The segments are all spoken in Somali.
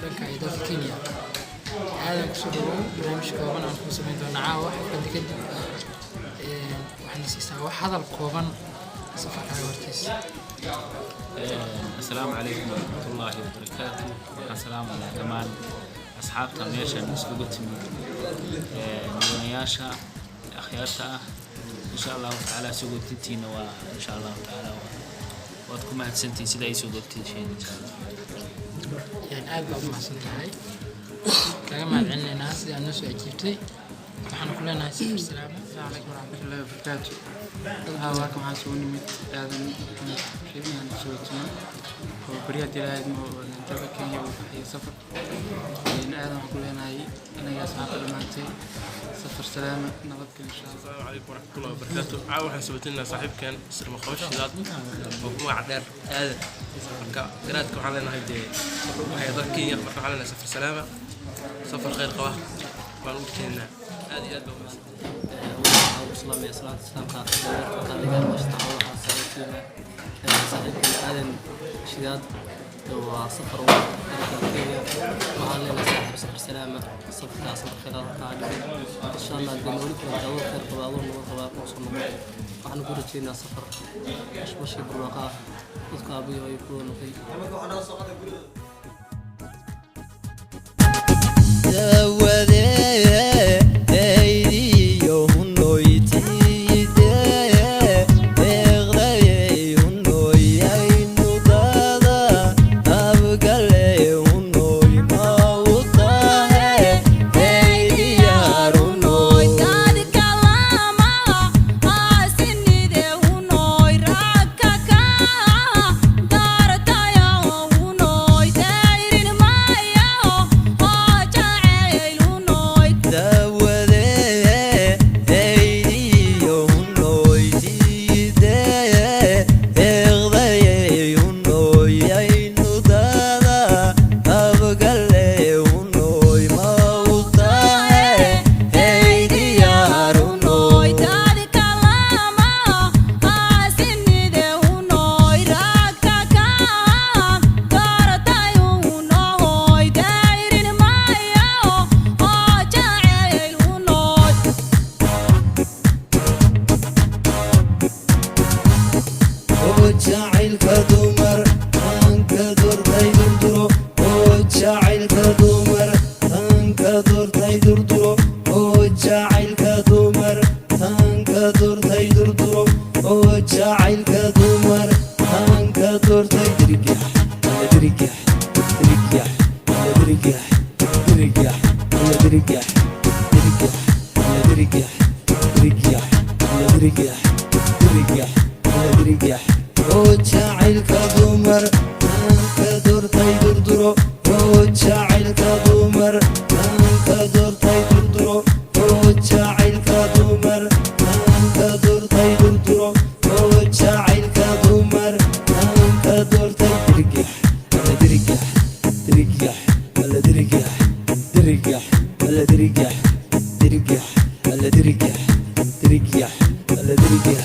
Dhanka iyo dalka Kenya. Aadan, kusoo dhawow barnaamij kooban aan kuu samayn doona caawa xafladda kadib. Waxaana siisaa wax hadal kooban safarkaaga hortiis. Asalaamu calaykum waraxmatullaahi wabarakaatu. Waxaan salaamayaa dhammaan asxaabta meeshan iskugu timid, mudanayaasha akhyaarta ah. Insha Allahu tacaala soo goobtintiina waa, insha Allahu tacaala, waad ku mahadsantihiin sida ay soo goobtiisheen, insha Allah. Aad baad u mahadsan tahay, kaga mahad celinaynaa sida aad noo soo ajiibtay. Waxaan ku leenahay safar salaama. Asalaamu calaykum waraxmatullaahi wabarakaatu. Haa, waa kan, waxaa isugu nimid Aadan Maxamed Sheekh inaan soo oo beri haddii lahayd dalka Kenya uu baxayo safar. Aadan waxaan ku leenahay anaga asxaabta dhammaantay safar salaama, nabadgel, insha Allah. Asalaamu calaykum waraxmatullahi wabarakaatu. Caawa waxaan sabatinaynaa saaxiibkan Sirmaqabo Shidaad oo ku magac dheer Aadan. Marka garaadka waxaan leenahay, dee, safar u baxaya dalka Kenya. Marka waxaan leenahay safar salaama, safar khayr qaba baan u keenaa. Aad iyo aad baa umahadsan. Waxaan u salaamaya salaanta islaamka qaaliga waxaa saaxiibkeena Aadan Shidaad waa safar dalka Kenya. Waxaan leenahay, saaxiib, safar salaama, safarkaa safar khayraad kaa dhigo, insha Allah. Dee nooli kulanta adoo khayr qaba, adoo nabad qaba kuu soo noqon. Waxaan ku rajeynaa safar bashbashii barwaaqa ah, dadku aabiyo ay kuwa noqday. Jacaylka dumar taanka doortay durduro, oo jacaylka dumar taanka doortay durduro, oo jacaylka dumar taanka doortay durduro, oo jacaylka dumar taanka doortay dirgax alla dirgax dirgax alla dirgax dirgax alla dirgax dirgax alla dirgax dirgax alla dirgax dirgax alla dirgax, oo jacaylka dumar taanka doortay durduro, oo jacaylka dumar taanka doortay durduro, oo jacaylka dumar taanka doortay durduro, oo jacaylka dumar taanka doortay dirgax alla dirgax dirgax alla dirgax dirgax alla dirgax dirgax alla dirgax dirgax alla dirgax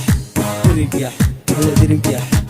dirgax alla dirgax.